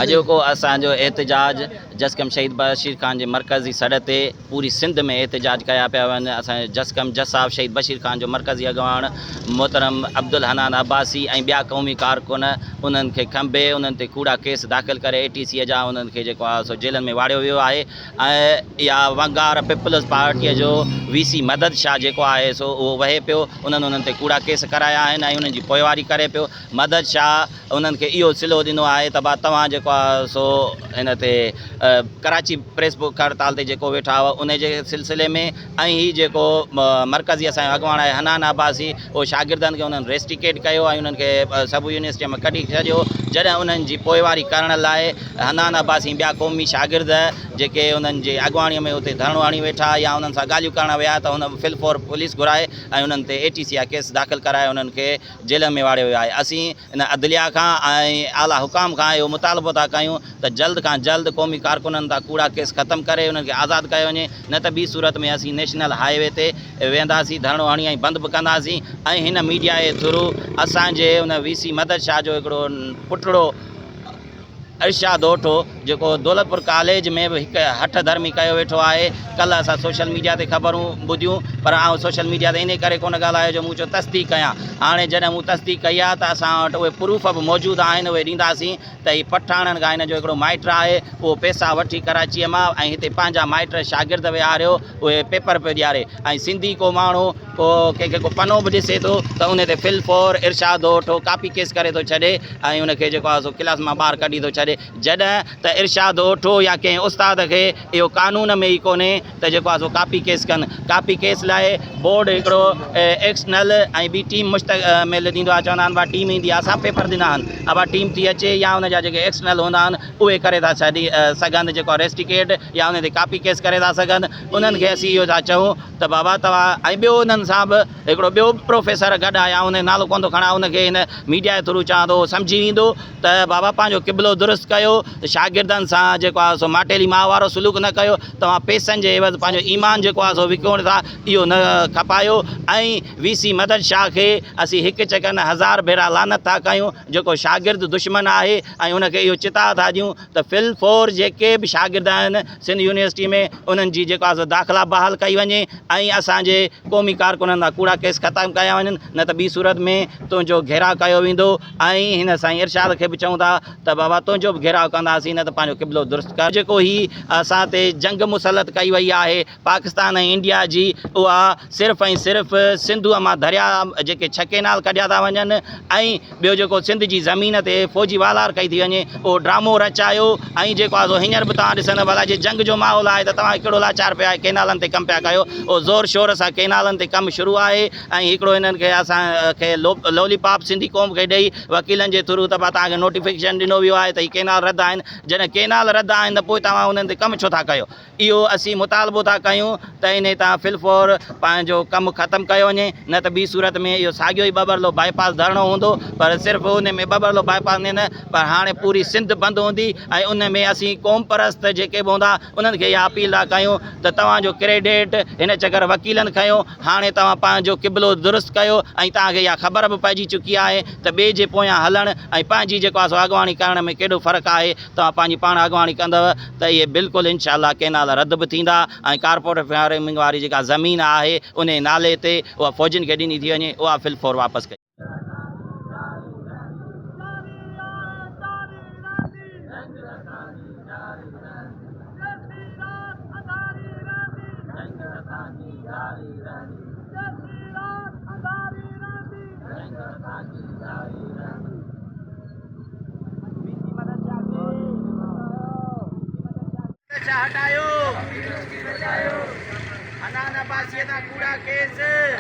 اڄوڪو اسان جو احتجاج جسقم شهيد بشير خان جي مرڪزي سڏ تي پوري سنڌ ۾ احتجاج ڪيا پيا وڃن. اسان جو جسقم جساف شهيد بشير خان جو مرڪزي اڳواڻ محترم عبدالحنان عباسي ۽ ٻيا قومي ڪارڪن انهن کي کنڀي انهن تي ڪوڙا ڪيس داخل ڪري اي ٽي سي جا انهن کي جيڪو آهي سو جيلن ۾ واڙيو ويو آهي ۽ اها ونگار پيپلز پارٽيء جو وي سي مدد شاهه جيڪو آهي سو اهو وهي پيو انهن انهن تي ڪوڙا ڪيس ڪرايا آهن ۽ انهن جي پوئواري ڪري پيو. مدد شاهه انهن کي اهو صلو ڏنو آهي ته با توهان جيڪو آهي سو هن تي ڪراچي پريس بک هڙتال تي جيڪو ويٺا هئا ان جي سلسلي ۾ ۽ هي جيڪو مرڪزي اسان جو اڳواڻ آهي حنان عباسي اهو شاگردن کي انهن ريسٽيڪيٽ ڪيو ۽ انهن کي سب يونيورسٽي مان ڪڍي ڇڏيو جڏهن انهن جي پوئواري ڪرڻ لاء حنان عباسي ٻيا قومي شاگرد جيڪي انهن جي اڳواڻي ۾ اتي ڌرڻو هڻي ويٺا يا انهن سان ڳالهيون ڪرڻ ويا ته هن فل فور پوليس گهرائي ۽ انهن تي اي ٽي سي جا ڪيس داخل ڪرائي انهن کي جيلن ۾ واڙيو ويو آهي. اسين ان عدليه کان ۽ اعليٰ حڪام کان اهو مطالبو ٿا ڪيون ته جلد کان جلد قومي ڪارڪنن تان ڪوڙا ڪيس ختم ڪري انهن کي آزاد ڪيو وڃي نه ته ٻي صورت ۾ اسين نيشنل هاء وي تي ويهنداسين ڌرڻو هڻي ۽ بند به ڪنداسين ۽ هن ميڊيا جي ٿرو اسان جي ان وي سي مدد شاهه جو هڪڙو پٽڙو ارشاد اوٺو جيڪو دولتپور ڪاليج ۾ به هڪ هٺ ڌرمي ڪيو ويٺو آهي ڪلهه اسان سوشل ميڊيا تي خبرون ٻڌيون پر آئون سوشل ميڊيا تي انهي ڪري ڪونه ڳالهايو جو مون چيو تصديق ڪيان هاڻي جڏهن مون تصديق ڪئي آهي ته اسان وٽ اهي پروف به موجود آهن اهي ڏينداسين ته هي پٺاڻن کان هن جو هڪڙو مائٽ آهي اهو پئسا وٺي ڪراچيء مان ۽ هتي پنهنجا مائٽ شاگرد ويهاريو اهي پيپر پيو ڏياري ۽ سنڌي ڪو ماڻهو ڪو ڪنهن کي ڪو پنو به ڏسي ٿو ته ان تي فل فور ارشاد اوٺو ڪاپي ڪيس ڪري ٿو ڇڏي ۽ ان کي جيڪو آهي سو ڪلاس مان ٻاهر ڪڍي ٿو ڇڏي جڏهن ته ارشاد اوٺو يا ڪنهن استاد کي اهو قانون ۾ ئي ڪونهي ته جيڪو آهي سو ڪاپي ڪيس ڪن ڪاپي ڪيس لاء بورڊ هڪڙو ايڪسٽرنل ۽ ٻي ٽيم مشتمل ڏيندو آهي چوندا آهن ڀا ٽيم ايندي آهي اسان پيپر ڏنا آهن ابا ٽيم ٿي اچي يا ان جا جيڪي ايڪسٽرنل هوندا آهن اهي ڪري ٿا ڇڏي سگهن جيڪو آهي ريسٽيڪيٽ يا ان تي ڪاپي ڪيس ڪري ٿا سگهن انهن کي اسين اهو ٿا چئون ته بابا توهان ۽ ٻيو انهن سان به هڪڙو ٻيو به پروفيسر گڏ آهي آئون ان جو نالو ڪونه ٿو کڻان ان کي هن ميڊيا جي ٿرو چوان ٿو اهو سمجهي ويندو ته بابا پنهنجو قبلو درست ڪيو شاگردن سان جيڪو آهي سو ماٽيلي ماء وارو سلوڪ نه ڪيو توهان پئسن جي عيوض پنهنجو ايمان جيڪو آهي سو وڪوڻ ٿا اهو نه کپايو ۽ وي سي مدد شاهه کي اسين هڪ چڪر نه هزار ڀيرا لعنت ٿا ڪيون جيڪو شاگرد دشمن آهي ۽ ان کي اهو چتاء ٿا ڏيون ته في الفور جيڪي به شاگرد آهن سنڌ يونيورسٽي ۾ انهن جي جيڪو آهي سو داخلا بحال ڪئي وڃي ۽ اسان جي قومي ڪارڪنن تان ڪوڙا ڪيس ختم ڪيا وڃن نه ته ٻي صورت ۾ تنهنجو گهيراء ڪيو ويندو ۽ هن سائين ارشاد کي به چئون ٿا ته بابا تنهنجو به گهيراء ڪنداسين نه ته پنهنجو قبلو درست ڪر جيڪو هي اسان تي جنگ مسلط ڪئي وئي آهي پاڪستان ۽ انڊيا جي اها صرف ۽ صرف سنڌوء مان درياء جيڪي ڇهه ڪينال ڪڍيا ٿا وڃن ۽ ٻيو جيڪو سنڌ جي زمين تي فوجي والار ڪئي ٿي وڃي اهو ڊرامو رچايو ۽ جيڪو آهي سو هينئر به توهان ڏسندؤ ڀلا جي جنگ جو ماحول آهي ته توهان کي ڪهڙو لاچار پيو آهي ڪينالن تي ڪم پيا ڪيو اهو زور شور سان ڪينالن تي ڪم شروع آهي ۽ هڪڙو هنن کي اسان کي لولي پاپ سنڌي قوم کي ڏئي وڪيلن جي ٿرو ته توهان کي نوٽيفڪيشن ڏنو ويو آهي ته هي ڪينال رد آهن جڏهن ڪينال رد آهن ته پوء توهان انهن تي ڪم ڇو ٿا ڪيو اهو اسين مطالبو ٿا ڪيون ته انهي تان في الفور پنهنجو ڪم ختم ڪيو وڃي نه ته ٻي صورت ۾ اهو ساڳيو ئي ٻٻرلو باء پاس ڌرڻو هوندو پر صرف ان ۾ ٻٻرلو باء پاس نه پر هاڻي پوري سنڌ بند هوندي ۽ ان ۾ اسين قومپرست جيڪي به هوندا انهن کي اها اپيل ٿا ڪيون ته توهان جو ڪريڊٽ هن چڪر وڪيلن کنيو هاڻي توهان پنهنجو قبلو درست ڪيو ۽ توهان کي اها خبر به پئجي چڪي آهي ته ٻئي جي پويان هلڻ ۽ پنهنجي جيڪو آهي سو اڳواڻي ڪرڻ ۾ ڪيڏو فرق آهي توهان پنهنجي پاڻ اڳواڻي ڪندؤ ته اهي بلڪل انشاء الله ڪئنال رد به ٿيندا ۽ ڪارپوريٽ فارمنگ واري جيڪا زمين آهي انهي نالي تي اها فوجين کي ڏني ٿي وڃي اها في الفور واپس ڪئي.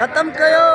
ختم ڪيو.